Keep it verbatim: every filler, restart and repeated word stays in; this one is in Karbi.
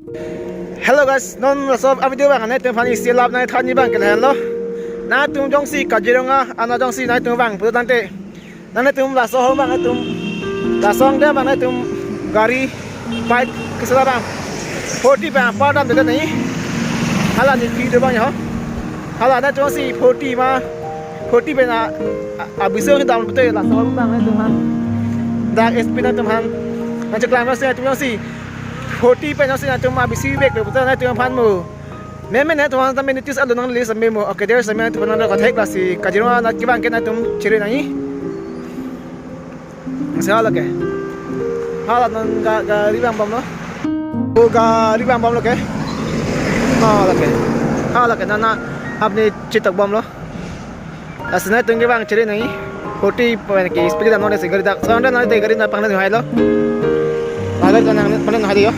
Hello guys, non laso a-video abang nangtum aphan isi lap nangthan abang ke lahenlo. Nangtum jongsi Kaziranga ana jongsi nangtum vang putangte, nangtum laso ahormu abang nangtum, laso angdeng abang nangtum gari, bike, kesa abang forty pen apar damde nangji. Hala ne fee do abang ho. Hala nangtum jongsi forty ma, forty pen a, a, abisi dam pute laso ahormu abang nangtum aphan, dak S P nangtum aphan nangcheklang nangsi, nangtum jongsi forty pen jongsi nangtum abisi bag le pute nangtum aphan mo. Meme nangtum aphan tame notice alo nang list memo. Okay, there's a man to another contact lasi Kaziranga nat kevang ke nangtum chere nangji. Sa lake. Hala non ga, gari vangbomlo. O gari vangbomlo ke. Hala ke. Hala ke nana apni chetok bomlo. Lasi nangtum kevang chere nangji. Forty pen ke speed dam nangsi gari dak. Sound nangte gari na panglen hailo. Ladak nang panglen hailo.